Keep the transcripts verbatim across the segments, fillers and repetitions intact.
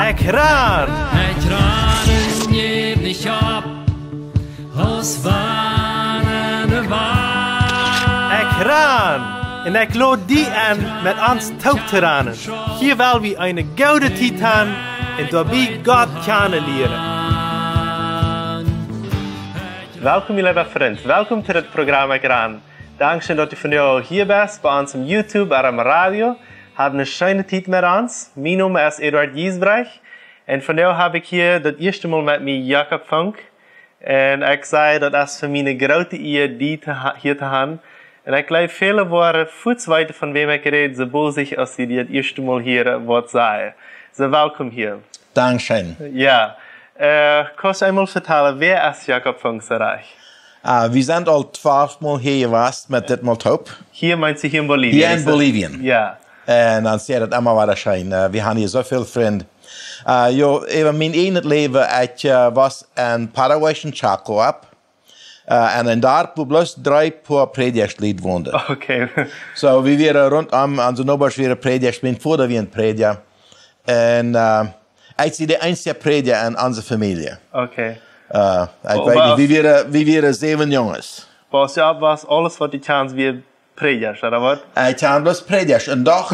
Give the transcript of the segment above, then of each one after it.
Ekj ran! Ekj ran un jäw nich opp, aus wann de Wand. Ekj ran! Un ekj lod die enn, met ons toop to ranen. Hia well wie eene goode Tiet han un doabie Gott kjanen lieren. Welkom, mien leewa Frint. Welkom to dit Programm Ekj ran. Dankscheen, daut du vondoag hia best, bie ons em YouTube ooda em Radio. Hab eene scheene Tiet met ons. Mien Nomen es Eduard Giesbrecht. Un vondoag hab ekj hia daut ieeschte Mol met mie Jakob Funk. Un ekj saj, daut es fa mie eene groote Ea, die to ha-, hia to han. Un ekj jleew, väle woaren fuaz weeten, von wäm ekj räd, soo boolt aus see die daut ieeschte Mol hieren, waut see. Soo, welkom hia. Dankscheen. Jo. Äh, kaust du eemol vetalen, wäa es Jakob Funk soo rajcht? Äh, wie sent aul twalf Mol hia jewast met dit Mol toop. Hia meent see hia en Bolivien? Hia en Bolivien. Jo. Un dan es daut emma wada scheen. Äh, wie han hia soo väl Frind. Äh, jo, äwa mien ieejnet Läwen, ekj, äh, wos en paraguayschen Chaco opp. Äh, en een Darp, wua bloos dree Poa Prädjasch woonden. Okay. Soo, wie wieren rundom, onse Nobasch wieren Prädjasch, mien Voda wia een Prädja. Un, äh, ekj sie de eensja Prädja en onse Famielje. Okay. Äh, ekj weet nich, wie wieren, wie wieren säwen Junges. Wos du opp, wos aules, waut du kjanst, wia Prädjasch, ooda waut? Ekj kjand bloos Prädjasch. Un doch,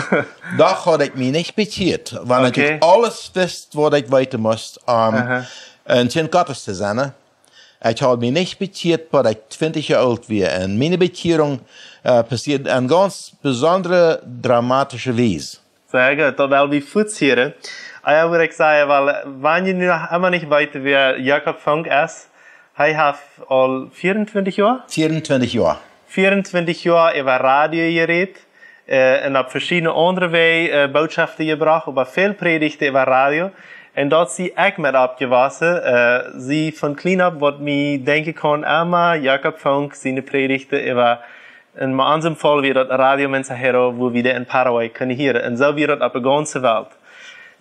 doch haud ekj mie nich bekjieet, wiels ekj aules wist, waut ekj weeten must, om een Kjint Gottes to sennen. Ekj haud mie nich bekjieet, bat ekj twintich Joa oolt wia. Un miene Bekjierunk, äh, passieed en gaunz besondre, dramatische Wies. Sea goot, daut well wie fuaz hieren. Ah jo, wudd ekj sajen, wiels, wan jie nu noch emma nich weeten, wäa Jakob Funk es, hee haft aul vieruntwintich Joa? Vieruntwintich Joa. Vieruntwintich Joa äwa Radio jerät, äh, un opp veschiedne aundre Wäaj, äh, Bootschoften jebrocht, äwa väl Prädichten äwa Radio. Un doa sie ekj met oppjewossen, äh, sie von kjlien opp, waut mie denkjen kunn, emma Jakob Funk siene Prädichten äwa, en onsem Faul wia daut Radio Mensajero, wua wie dee en Paraguay kunnen hieren. Un soo wia daut opp de gaunze Welt.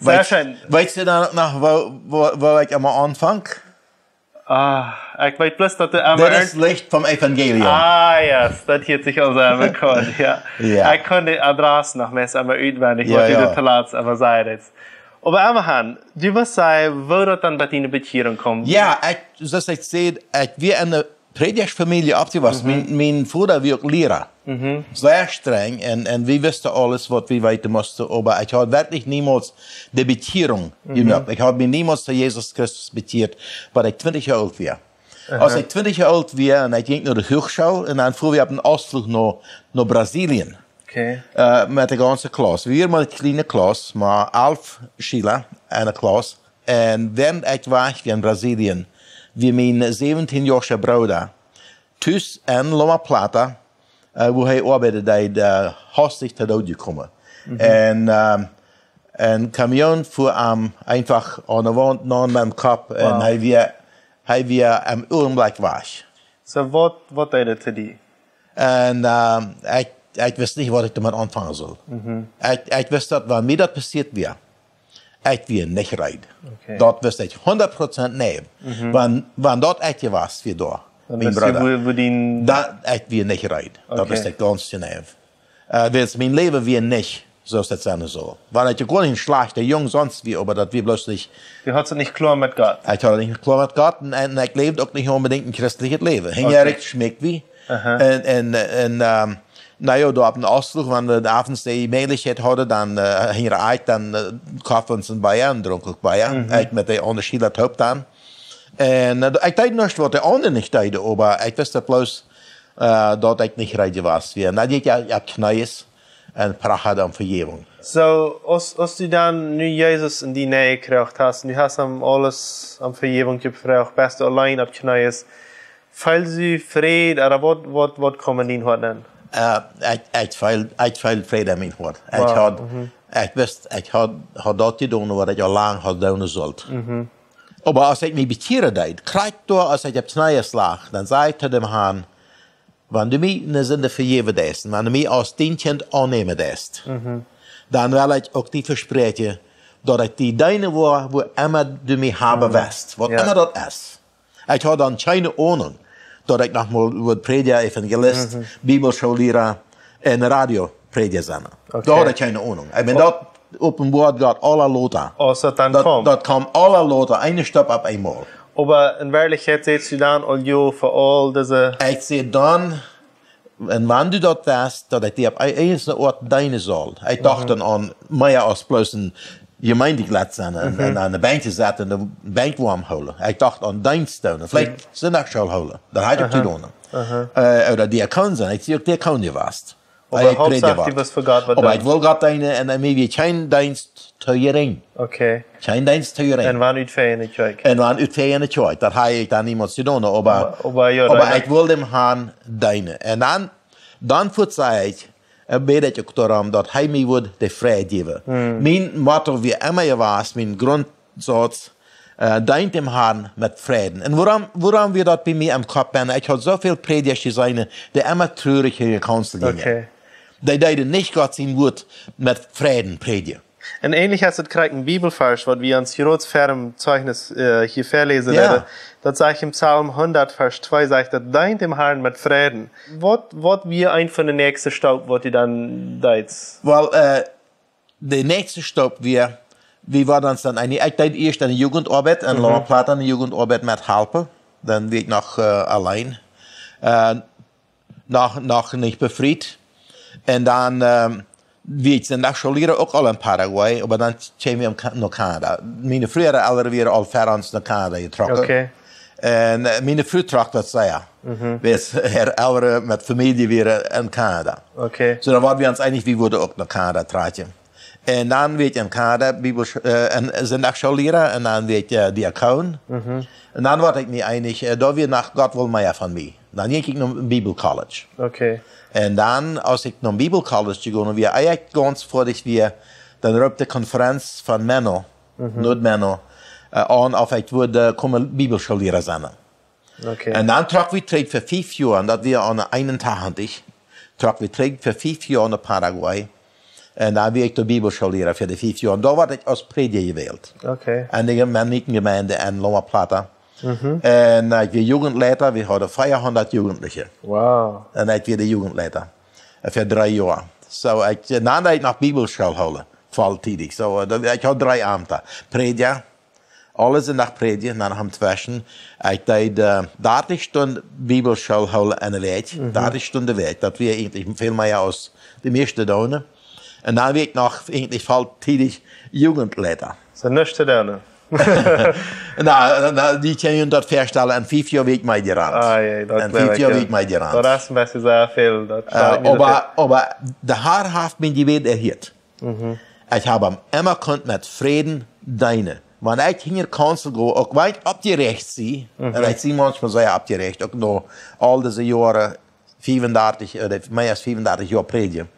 Sea scheen. Weetst du dan noch, wua, wua, wua ekj aum Aunfank? Ah, ekj weet bloos, daut du emma... Dit es Licht vom Evangelium. Ah, yes, daut hieet sikj aul sea bekaunt, jo. Jo. Ekj kunn daut Adress noch meist emma utwendich, jo, waut du jo. Doa toolatst emma säd. Oba emma han, du wist sajen, woo daut dan bie diene Bekjierunk kjeem. Jo, ekj, soo aus ekj säd, ekj wia en eene Prädjaschfamielje oppjewossen. Mhm. Mien, mien Voda wia uk Liera. Mhm. Sea strenj un, un wie wisten aules, waut wie weeten musten, oba ekj haud werkjlich niemols de Bekjierunk, mhm, jemoakt. Ekj haud mie niemols to Jesus Christus bekjieet, bat ekj twintich Joa oolt wia. Aha. Aus ekj twintich Joa oolt wia un ekj jinkj no de Huachschool un dan fuaren wie opp eenen Ausfluch no, no Brasilien. Okay. Äh, met de gaunze Klauss. Wie wieren mau eene kjliene Klauss, mau alf Schiela en de Klauss. Un wan ekj wia, wia en Brasilien, wia mien säwentieen Joascha Brooda tus en Loma Plata, äh, wua hee oabeiden deed, äh, hastich to Doot jekomen. Mhm. Un, ähm, een Kamion fua am eefach aun de Waunt nenn met dän Kopp un, wow, hee wia, hee wia em Uagenblikj wajch. Soo, waut, waut deed et to die? Un, ähm, ekj, ekj wist nich, waut ekj doamet aunfangen sull. Mhm. Ekj, ekj wist daut, wan mie daut passieet wia, ekj wia nich reed. Okay. Daut wist ekj hundat Prozent jeneiw. Mhm. Wan, wan daut ekj jewast wia doa, dan mien Brooda, wua, wua dien... Daut, ekj wia nich reed. Daut, okay, wist ekj gaunz jeneiw. Äh, wiels mien Läwen wia nich soo aus daut sennen sull. Wiels ekj uk nich een schlajchta Jung sonst wia, oba daut wia bloos nich... Du haudst et nich kloa met Gott? Ekj haud et nich kloa met Gott un, un ekj läwd uk nich onbedinjt een christeljet Läwen. Hinja... Okay. Rajcht schmeck wie. Aha. Un, un, un, ähm, na jo, doa opp dän Ausfluch, wan wie de Owents de Mäajlichkjeit hauden, dan, äh, hinja Ieed, dan, äh, koft wie ons een Bia un drunk uk Bia. Mhm. Ekj met de aundre Schiela toop dan. Un, äh, ekj deed nuscht, waut de aundre nich deeden, oba ekj wist daut bloos, äh, daut ekj nich reed jewast wia. Un dan jinkj ekj opp Kjnees un prachad om Vejäwunk. Soo, aus, aus du dan nu Jesus en diene Läwen jekjräajen hast, un du hast am aules om Vejäwunk jefroacht, best du auleen opp Kjnees, feelst du Fräd, ooda waut, waut, waut kjeem en dien Hoat aun? Äh, ekj, ekj feel, ekj feel Fräd en mien Hoat. Ekj... Wow. Haud, mhm, ekj wist, ekj haud, haud daut jedonen, waut ekj aul lang haud doonen sullt. Mhm. Oba aus ekj mie bekjieren deed, krakjt doa, aus ekj opp Kjnees lach, dan säd ekj to däm Harn: Wan du mie eene Sind vejäwen deist, un wan du mie aus dien Kjint aunnämen deist, mhm, dan well ekj uk die vespräakjen, daut ekj die deenen woa, wua emma du mie haben... Mhm. Woascht, waut... Jo. Emma daut es. Ekj haud dan kjeene Aununk, daut ekj noch mol wudd Prädja, Evangelist, mhm, Bibelschoollierer un Radioprädja sennen. Okay. Doa haud ekj kjeene Aununk. Ekj meen, daut... Openboat Gott aula lota. Aus daut dan kaum. Daut kaum aula lota, eene Step opp eemol. Oba en Werkjlichkjeit säd hee dan aul jo fa aul dise... Ekj säd dan, un wan du daut wist, daut ekj die opp eene Oat deenen saul. Ekj docht dan aun mea aus bloos een Jemeentejlid sennen un, un aun de Benkj setten un de Benkj woam hoolen. Ekj docht aun Deenst doonen. Veleicht Sindachschool hoolen. Daut haud ekj to doonen. Äh, ooda Diakon sennen. Ekj sie uk Diakon jewast. Oba ekj prädja Hauptsach, du wort fa Gott waut doonen. Oba ekj wull Gott deenen un, un mie wia kjeen Deenst too jerinj. Okay. Kjeen Deenst too jerinj. Un wan utfäa enne Kjoakj. Un wan utfäa enne Kjoakj. Daut haud ekj dan niemols jedonen, oba, oba, oba jo, oba dan ekj wull däm Harn deenen. Un dan, dan fuats säd ekj, äh, bäd ekj uk doarom, daut hee mie wudd de Fräd jäwen. Hm. Mien Motto wia emma jewast, mien Grundsatz, äh, deent däm Harn met Fräden. Un wuarom, wuarom wia daut bie mie em Kopp bennen? Ekj haud soo väl Prädjasch jeseenen, dee emma trurich en de Kaunzel jinjen. Okay. Dee deeden nich Gott sien Wuat met Fräden prädjen. Un änlich es et krakjt een Bibelvarsch, waut wie ons hia ut äa Zeichnis, äh, hia väaläsen, jo, woaren. Daut sajcht en Psalm hundat, Varsch twee, sajcht daut: "Deent däm Harn met Fräden." Waut, waut wia eent von de näakjste Staup, waut du dan deetst? Well, äh, de näakjste Staup wia, wie wieren dan, dan eenich, ekj deed ieescht aun de Jugendoabeit, aun, mhm, Loma Plata aun de Jugendoabeit methalpen. Dan wia ekj noch, äh, auleen. Äh, noch, noch nich befriet. Un dan, ähm, wia ekj Sindachschoolliera uk aul en Paraguay, oba dan kjeemen wie em Ka-, no Kanada. Miene Fru äare Elren wieren aul ver ons no Kanada jetrocken. Okay. Un, äh, miene Fru trock daut sea. Mhm. Wiels äare Elren met Famielje wieren en Kanada. Okay. Soo, dan wieren wie ons eenich, wie wudden uk no Kanada trakjen. Un dan wia ekj en Kanada, Bibel, äh, en Sindachschoolliera, un dan wia ekj, äh, Diakon. Mhm. Un dan wort ekj mie eenich, äh, daut wia noch Gott wull mea von mie. Dan jinkj ekj no Bibel College. Okay. Un dan, aus ekj no Bibel College jegonen wia, ea ekj gaunz foadich wia, dan roopt de Konferenz von Menno, mhm, Noord-Menno, äh, aun, auf ekj wudd, äh, komen Bibelschoolliera sennen. Okay. Un dan trock wie trigj fa fief Joa, un daut wia aun eenuntachentich, trock wie trigj fa fief Joa no Paraguay. Un dan wia ekj de Bibelschoolliera fa de fief Joa. Un doa wort ekj aus Prädja jewält. Okay. En de Mennonitenjemeent en Loma Plata. Mhm. Un, äh, ekj wia Jugendleiter, wie hauden veahundat Jugendliche. Wow. Un ekj wia de Jugendleiter. Äh, fa dree Joa. Soo, ekj, äh, dan deed ekj noch Bibelschool hoolen, volltiedich. Soo, äh, daut, ekj haud dree Amta. Prädja, aule Sindach prädjen, dan noch em Tweschen. Ekj deed, äh, dartich Stund Bibelschool hoolen enne Wäakj. Mhm. Dartich Stund de Wäakj. Daut wia eenich väl mea aus de mieeschte doonen. Un dan wia ekj noch eenich volltiedich Jugendleiter. Soo nuscht to doonen. Na, na, jie kjennen junt daut väastalen, en fief Joa wia ekj mea jerant. Ah, jo, daut... En fief Joa wia ekj mea jerant. Daut es een bät sea väl. Daut... Äh, oba, oba de Har haft mien Jebäd erhieet. Mhm. Ekj hab am emma kunt met Fräden deenen. Wan ekj hinja de Kaunzel go, uk wan ekj oppjeräacht sie, mhm, un ekj sie maunchmol sea oppjeräacht, uk no aul dise Joaren, fiefundartich, äh, mea aus fiefundartich Joa prädjen.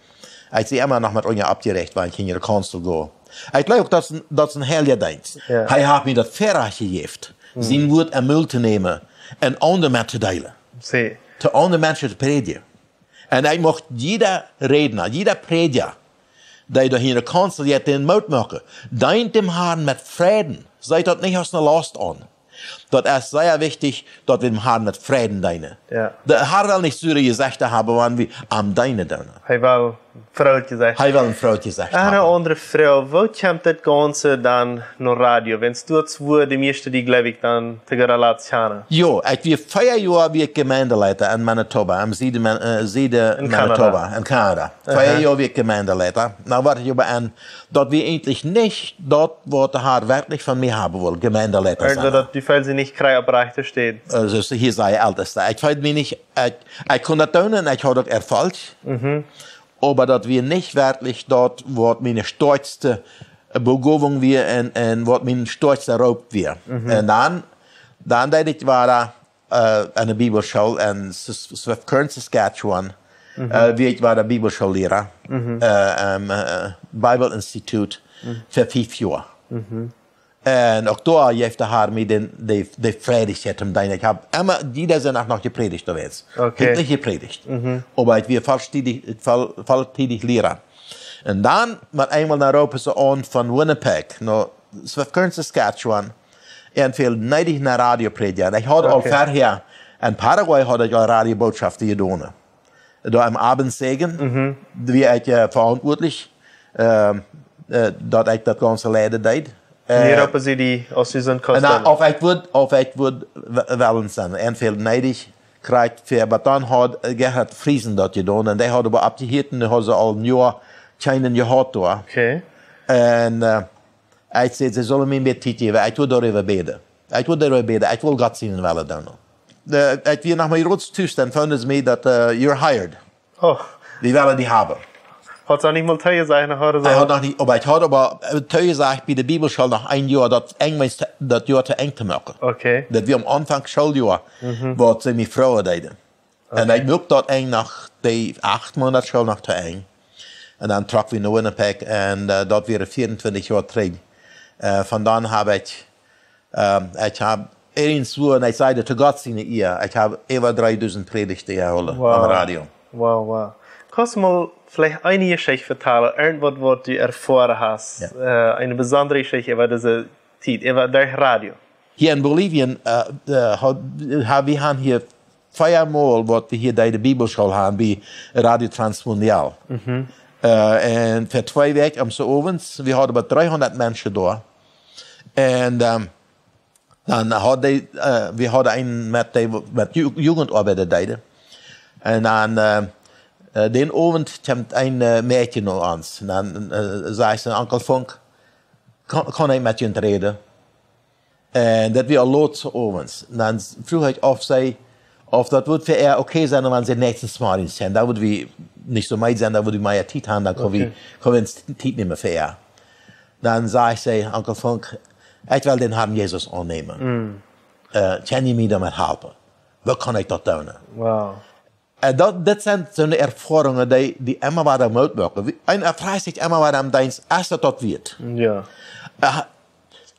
Ekj sie emma noch met unja oppjeräacht, wan ekj hinja de Kaunzel go. Ekj jleew uk, daut es een, daut es een heilja Deenst. Jo. Hee haft mie daut Väarajcht jejäft, mhm, sien Wuat em Mul to nämen un aundre met to deelen. See. To aundre Menschen to prädjen. Un ekj mucht jieda Rädna, jieda Prädja, dee doa hia enne Kaunzel jeit, dän Moot moaken. Deent däm Harn met Fräden. Seet daut nich aus eene Laust aun. Daut es sea wichtich, daut wie däm Harn met Fräden deenen. Jo. De Har well nich sure Jesechten haben, wan wie am deenen doonen. Hee well Froot Jesecht. Hee well een Froot Jesecht haben. Eene aundre Froag, woo kjemt daut Gaunze dan no Radio? Wan du daut wua de mieeschte die, jleew ekj, dan together lat kjanen. Jo, ekj wia vea Joa wia ekj Jemeenteleiter en Manitoba, em Sieden, äh, Sieden Manitoba, en Kanada. Aha. Vea Joa wia ekj Jemeenteleiter. Nu wort ekj oba en, daut wia eenich nich daut, waut de Har werkjlich von mie haben wull, Jemeenteleiter sennen. Daut du feelst die nich krakjt opp rajchte Städ. Äh, soo, soo hia säd de Eltesta. Ekj feeld mie nich, ekj, ekj kunn daut doonen un ekj haud uk Erfolg. Mhm. Oba daut wia nich werkjlich daut, waut miene stoakjste Begowunk wia un, un waut mien stoakjsta Roop wia. Mhm. Un dan, dan deed ekj wada, äh, aun de Bibelschool en S-, S-, Swift Current, Saskatchewan, mhm, äh, wia ekj wada Bibelschoolliera, mhm, äh, aum, äh, Bible Institute, mhm, fa fief Joa. Mhm. Un uk doa jeef de Har mie dän, de, de Frädichkjeit toom deenen. Ekj hab emma, jieda Sindach noch jeprädicht doa west. Okay. Ekj hab nich jeprädicht. Mhm. Oba ekj wia volltiedich, voll-, volltiedich Liera. Un dan, met eemol, dan roopen see aun von Winnipeg, no Swift Current, Saskatchewan, un wullen needich no Radio prädjen. Ekj haud aul... Okay. Verhäa, en Paraguay haud ekj aul Radiobootschoften jedonen. Doa em Abendsegen, mhm, wia ekj, äh, veauntwuatlich, äh, äh, daut ekj daut gaunze leiden deed. Äh, Hia oppe sie die, aus sie sind en, Kostüm. Auf ekj wudd, auf ekj wudd w-, wellen sennen. Entweder needich, krakjt fa, oba dan haud, äh, Gerhard Friesen daut jedonen. Un dee haud oba aufjehieet, dee haud see aul een Joa kjeenen jehaut doa. Okay. Un, äh, ekj säd, see sullen mie mea Tiet jäwen. Ekj wudd doaräwa bäden. Ekj wudd doaräwa bäden. Ekj wull Gott sienen Wellen doonen. Äh, ekj wia no mien Rot tus, dan phoneden see mie daut, äh, "You're hired." Oh. Wie wellen die haben. Haud see nich mol toojesajcht, noch haud see. Ekj haud noch nich, oba ekj haud oba, äh, toojesajcht bie de Bibelschool noch een Joa, daut Enj, daut Joa to Enj to moaken. Okay. Daut wia aum Aunfank Schooljoa, mhm, waut see mie froagen deeden. Un, okay, ekj muak daut Enj noch, de acht Moonat School noch to Enj. Un dan trocken wie no Winnipeg un, äh, daut wia veeauntwintich Joa trigj. Äh, von dan hab ekj Ähm, ekj hab irjentwua, un ekj säd daut to Gott siene Ea, ekj hab äwa dreedusent Prädichten jehoolen aum, wow, Radio. Wow, wow. Kaust du mol veleicht eene Jeschicht vetalen, irjentwaut, waut du erfoaren hast, ja, äh, eene besondre Jeschicht äwa dise Tiet, äwa daut Radio? Hia en Bolivien, äh, äh, ha-, ha-, wie haben hia vea Mol, waut wie hia bie de Bibelschool haben, bie Radio Transmundial. Mhm. Äh, un fa twee Wäakj aum Sonnowent, wie hauden bie dreehundat Menschen doa. Un, ähm, dan haud dee, äh, wie hauden eenen met, dee met Ju-, Jugendoabeit deed. Un dan, äh, äh, dän Owent kjemt een, äh, Mäakje no ons. Un dan, äh, säd see: "Onkel Funk, kaun, kaun ekj met junt räden?" Un daut wia aul lot owents. Un dan fruach ekj, auf see, auf daut wudd fa äa okay sennen, wan see näakjsten Morjes kjeem. Dan wudd wie nich soo meed sennen, dan wudd wie mea Tiet haben, dan kunn wie, okay, kunn wie ons Tiet nämen fa äa. Dan säd see: "Onkel Funk, ekj well dän Harn Jesus aunnämen. Mm. Äh, kaun jie mie doamet halpen? Woo kaun ekj daut doonen?" Wow. Äh, daut, daut sent soone Erfoarungen, dee, dee emma wada Moot moaken. Wie, eena, eena fruach sikj emma wada aum Deenst, es daut daut wieet? Ja. Äh,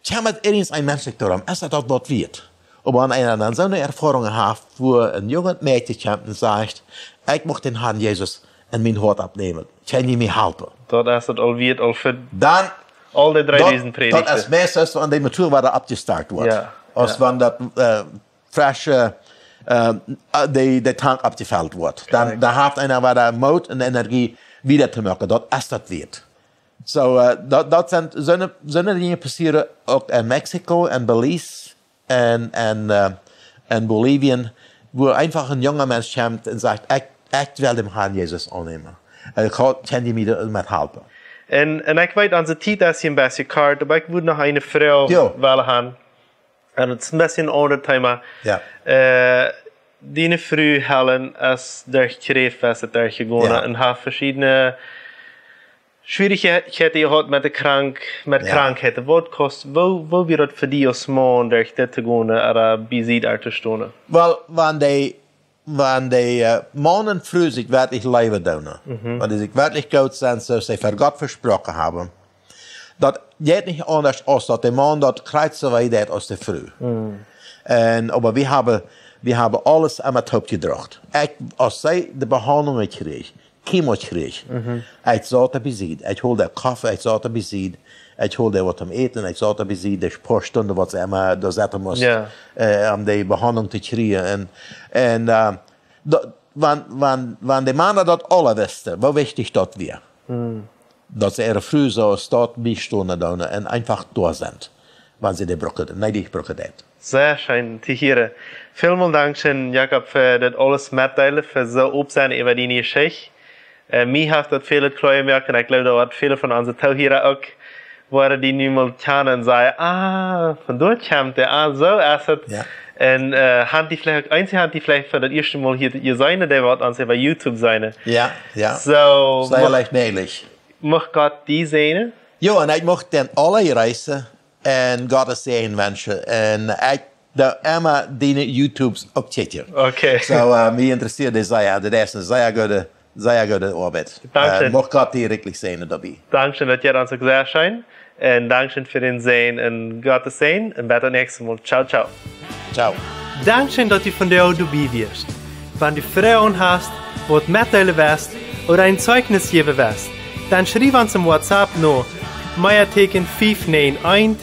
kjemmat irjent een Mensch sikj doaromm, es daut daut wieet? Oba wan eena dan soone Erfoarungen haft, wua een junget Mäakje kjemt un sajcht: "Ekj mucht dän Harn Jesus en mien Hoat aunnämen. Kaun jie mie halpen?" Daut es daut aul wieet, aul fa dan, aul dee daut, dreedusent Prädichten. Daut es meist, aus wan de Motor wada oppjestart woat. Ja, aus, ja, wan daut, äh, fresche, äh, äh, de, de Tank oppjefelt woat. Dan, korrekt, dan haft eena wada Moot un Energie wieda to moaken. Daut es daut wieet. Soo, äh, daut, daut sent soone, soone Dinja passieren uk en Mexiko, en Belize, en, en, äh, en Bolivien, wua eefach een junga Mensch kjemt un sajcht: "Ekj, ekj well dän Harn Jesus aunnämen. Äh, kaun, kaun jie mie doamet halpen?" Un, un ekj weet, onse Tiet es hia een bät kort, oba ekj wudd noch eene Froag, jo, wellen haben. Un daut es een bät een aundret Thema. Ja. Äh, diene Fru Helen es derch Kjräft, es et derchjegonen, ja, un haft veschiedne Schwierichkjeiten jehaut met de Krank-, met, ja, Krankheiten. Waut kaust, woo, woo wia daut fa die aus Maun derch dit to gonen, ooda bie Sied to stonen? Well, wan de, wan de, äh, Maun un Fru sikj werkjlich leewen doonen, mhm, wan dee sikj werkjlich goot sent, soo aus see fa Gott vesproaken haben, daut jeit nich aundasch, aus daut de Maun daut krakjt soo wiet deit aus de Fru. Mm. Un, oba wie haben, wie haben aules emma toop jedroagen. Ekj, aus see de Behaundlungen kjrieech, Chemo kjrieech, mhm, ekj saut doa bie Sied. Ekj hold de Koffe, ekj saut doa bie Sied. Ekj hold doa waut toom äten, ekj saut doa bie Sied. De poa Stunden, waut see emma doa sitten must, ja, äh, om de Behaundlung to kjrieen. Un, un, äh, daut, wan, wan, wan de Mana daut aula wisten, woo wichtich daut wia. Mm. Daut see äare Fru soo aus daut biestonen doonen un eefach doa sent, wan see dee brucken, needich brucken deeden. Sea scheen to hieren. Välmol dankscheen, Jakob, fa daut aules metdeelen, fa soo op sennen äwa diene Jeschicht. Äh, mie haft daut väl kloa jemoakt un ekj jleew, daut woat väle von onse Toohiera uk woaren, dee nu mol kjanen un sajen: "Ah, von doa kjemt dee, ah, soo es et." Ja. Un, äh, haben dee veleicht uk, eenje haben dee veleicht fa daut ieeschte Mol hia jeseenen, dee woat ons äwa YouTube seenen. Ja, ja. Soo, sea mucht, leicht mäajlich. Mucht Gott die säajnen. Jo, un ekj mucht dän aula jreessen un Gott sienen Säajen wenschen. Un ekj doo emma diene YouTubes uk kjikjen. Okay. Soo, äh, mie interesieet daut sea, daut es eene sea goode, sea goode Oabeit. Dankscheen. Äh, mucht Gott die rikjlich säajnen doabie. Dankscheen, daut jie ons uk sea scheen. Un dankscheen fa dän Säajen un Gott sienen Säajen. Un bat daut näakjste Mol. Ciao, ciao. Ciao. Dankscheen, daut du vondoag doabie wieescht. Wan du Froagen hast, waut metdeelen west ooda een Zeichnis jäwen west, dan schriew ons em WhatsApp no Meateken fief näajen eent,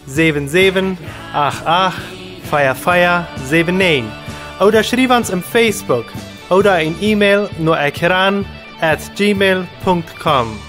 säwen säwen acht acht, vea vea säwen näajen, ooda schriew ons em Facebook ooda een E-Mail no ekran at gmail punkt com.